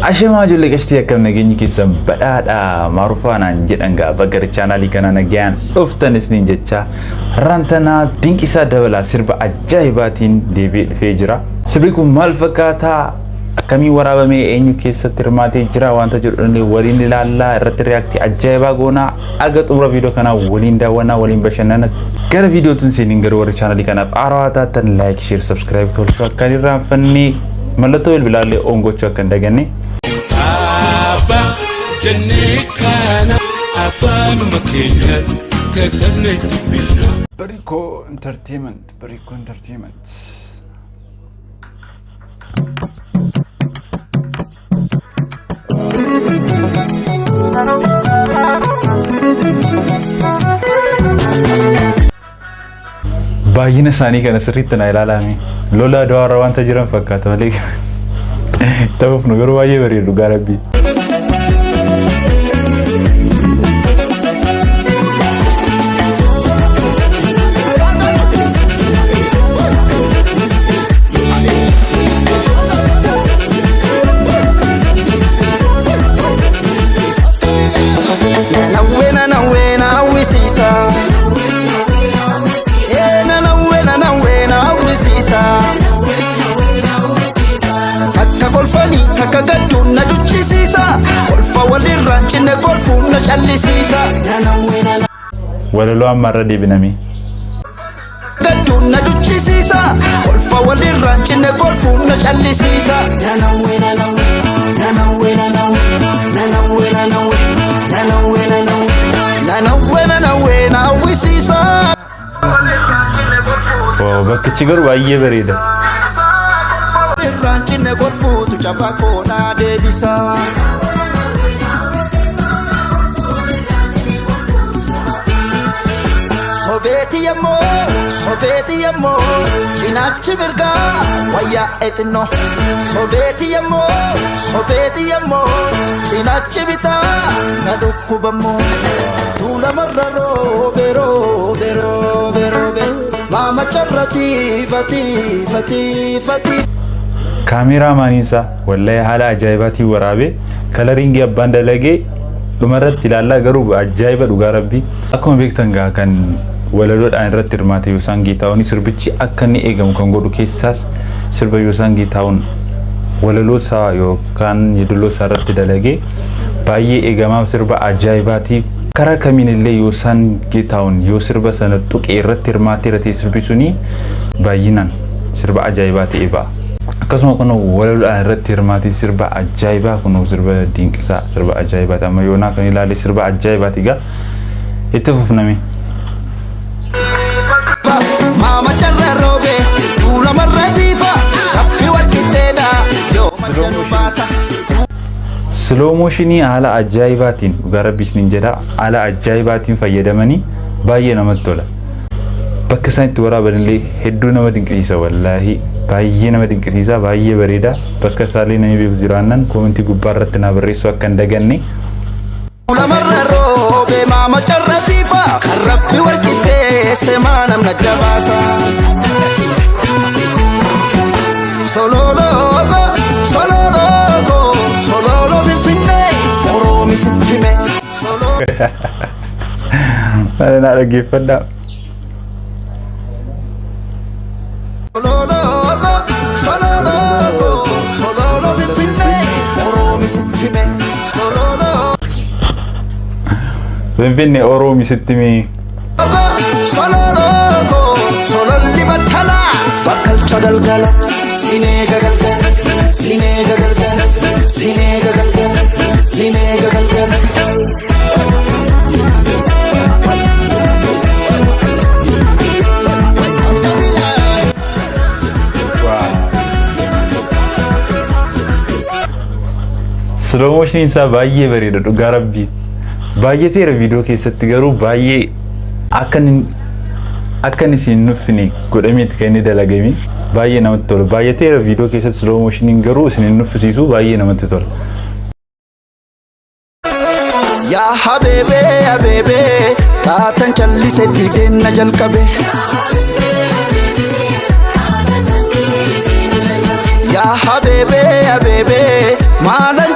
Ashamaa ijoollee qashtii, akkam nageenyi keessan? Badhaadha. Maarufaanaan jedhan gaa, bakka chaanaalii kana nagayaan dhuftan isiniin jecha. Rantanaa Dinqisaa Dabalaa sirba ajaa'ibaatiin deebi'ee dhufee jira. Sirbi kun maal fakkaataa? Akkamiin waraabamee? Eenyu keessatti hirmaatee jira? Wanta jedhu waliin ilaallaa, irratti react ajaa'ibaa goonaa. Aga xumura viidiyoo kanaa waliin daawwannaa, waliin bashannana. Gara viidiyootuun seeniin garuu warri chaanaalii kanaaf haarawaa taatan like, share, subscribe tolchuu akka hin irraanfanne, mallattoo bilbilaallee on gochuu akka hin daganne. Abbaa jennee kana afaanuma keenyaan katabne dubbifna. Barikoo Entertainment, Barikoo Entertainment. Baay'ina isaanii kana sirriitti na ilaalame. Lola Adawaarra wanta jiran fakkaata malee. Taphaaf nu garuu baay'ee bareedu, dhugaa rabbii. Nanawwe nanawwe na hawwisiisa. Ee nanawwe nanawwe na hawwisiisa. Takka kolfanii takka gadduun na duchisiisa. Kolfa walirraa cinne kolfuun na callisiisa. Nanawwe nanawwe Walaloo amma irra deebiname. gadduun na duchisiisa. Kolfa walirraa cinne kolfuun na callisiisa. Nanawwe nanawwe nanawwe nanawwe nanawwe nanawwe nanawwe nanawwe nanawwe nanawwe na hawwisiisa. Wow, bakkichi garuu baay'ee bareeda. Irraan cinne kolfuutu cabaa koonaa deebisa. Sobeeti yemmoo, sobeeti yemmoo, cinaachi mirgaa wayyaa xinnoo. Sobeeti yemmoo, sobeeti yemmoo, cinaachi bitaa na dhukkubammoo. Tuulamarra roobe roobe roobe roobe, maama carra tiifati fati fati. Kaameeraamaaniin isaa wallahi haala ajaa'ibaatiin waraabee, coloring abbaan dalagee dhumarratti ilaallaa, garuu ajaa'iba dhugaa rabbii. Akkuma beektan gaa, kan walaloodhaan irratti hirmaate Yoosaan Geetaawwan. Sirbichi akka inni eegamu kan godhu keessaas sirba Yoosaan Geetaawwan walaloo isaa yookaan yeedaloo isaa irratti dalagee baay'ee eegamaaf, sirba ajaa'ibaati. Karaa kamiin illee Yoosaan Geetaawwan yoo sirba sana tuqee irratti hirmaateera ta'e, sirbi suni baay'inaan sirba ajaa'ibaa ta'ee ba'a. Akkasuma kun walaloodhaan irratti hirmaatee sirba ajaa'ibaa kun sirba Dinqisaa sirba ajaa'ibaati. Amma yoonaa kan ilaale sirba ajaa'ibaati egaa itti fufname. Maama carra roobe tuulamarra tiifa rabbi wal qixxeedha yoo madda nu baasa. Slow motionii haala ajaa'ibaatiin, dhugaa rabbi isiniin jedha, haala ajaa'ibaatiin fayyadamanii baay'ee namatti tola. Bakka isaan itti waraaban illee hedduu nama dinqisiisa, wallaahi baay'ee nama dinqisiisa, baay'ee bareeda. Bakka isaallee namni beeku jiraannan comment gubbaa irratti naa barreessuu akka hin daganne. Tuulamarra roobe maama carra tiifa kan rabbi wal qixxeesse maa namna jabaasa. Sololooko sololooko sololo finfinnee oroomi sitti hime. Maal naa dhaggeeffadhaa. Sololooko sololooko sololo finfinnee oroomi sitti hime. Sololoo. Finfinnee Oroomi sitti mee. Sololooko sololli battalaa bakkalcha galgala sineega galgala sineega galgala sineega galgala sineega galgala. Slow motion isaa baay'ee bareeda, dhugaa rabbii. Baay'ateera viidiyoo keessatti, garuu baay'ee akka inni isin nuffine godhameeti kan inni dalagame, baay'ee namatti tola. Baay'ateera viidiyoo keessatti slow motioniin, garuu isin hin nuffisiisu, baay'ee namatti tola. Yaa habeebee habeebee taatan callise dideen na jalqabe. Yaa habeebee habeebee maalan